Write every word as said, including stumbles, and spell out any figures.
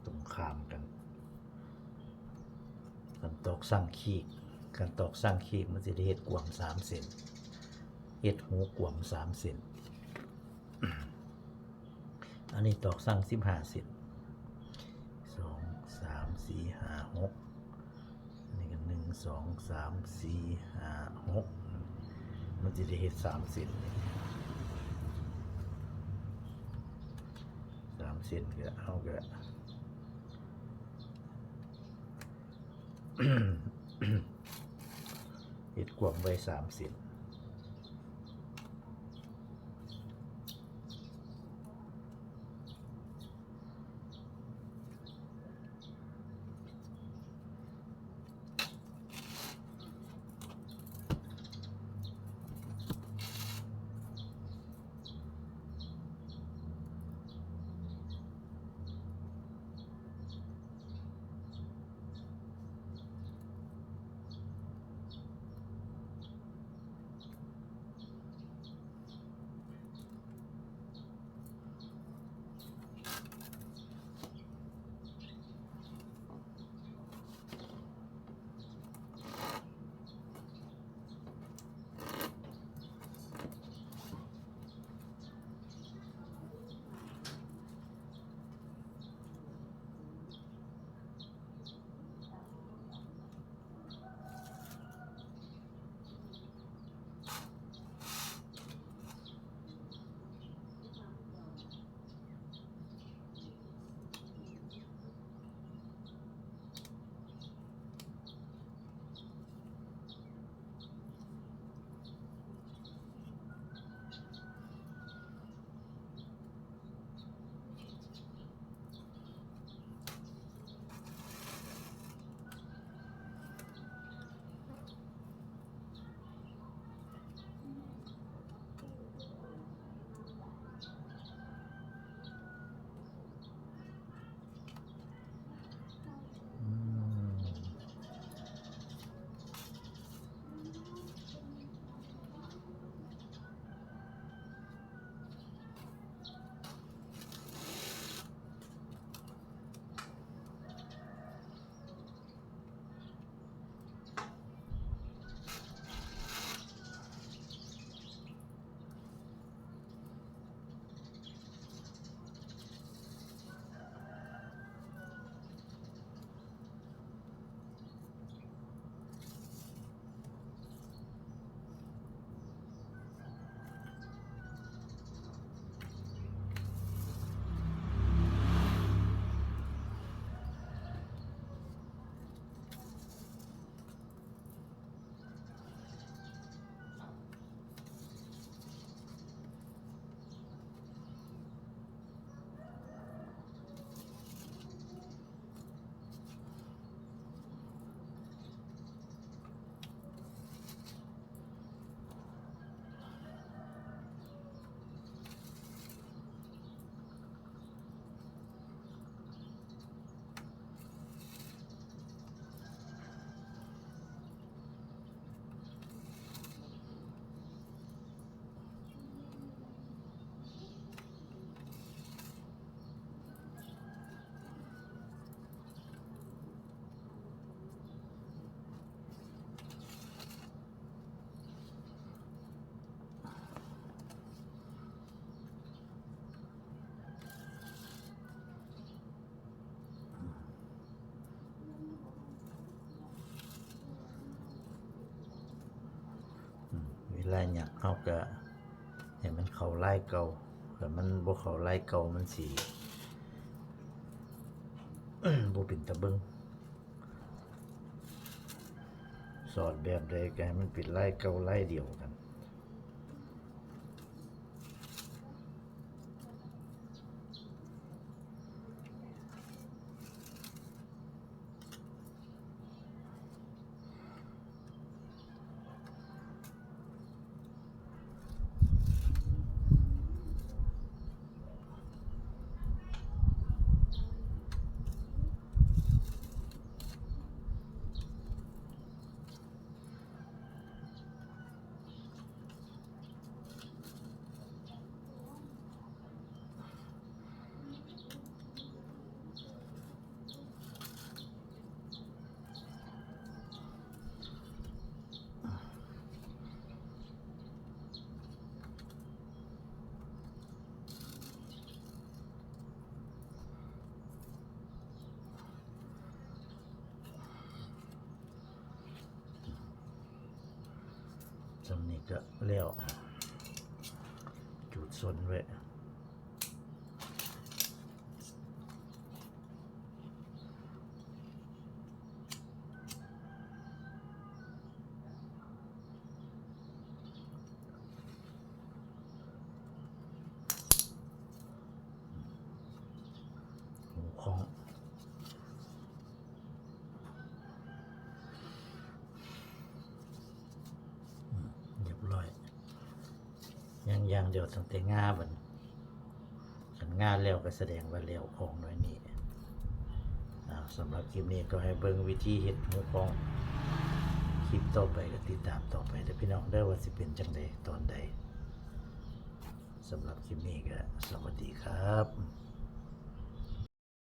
ตรงข้ามกัน คันตอกสั่งขีก คันตอกสั่งขีกมันสิได้เฮ็ดกวมสามเส้น เฮ็ดหูกวมสามเส้น อันนี้ตอกสั่งสิบห้าเส้น สอง สาม สี่ ห้า หก อันนี้ก็หนึ่ง สอง สาม สี่ ห้า หก มันสิได้เฮ็ดสามเส้น สามเส้นก็เฮาก็ เฮ็ดกวมไว้สามเส้น อืม เวลาหยักเฮาก็ให้มันเข้าลายเก่า ถ้ามันบ่เข้าลายเก่ามันสิ บ่เป็นตาเบิ่ง สอดแบบใดก็ให้มันเป็นลายเก่าลายเดียวกัน ตรงนี้ก็แล้ว จุดสนไว้ ของ เรียบร้อย ยังอย่างเดียวตั้งแต่งาบัดนี้ คันงาแล้วก็แสดงว่าแล้วของหน่วยนี้ อ่า สำหรับคลิปนี้ก็ให้เบิ่งวิธีเฮ็ดหมูของ คลิปต่อไปก็ติดตามต่อไปเด้อพี่น้องเด้อ ว่าสิเป็นจั่งใดตอนใด สำหรับคลิปนี้ก็สวัสดีครับ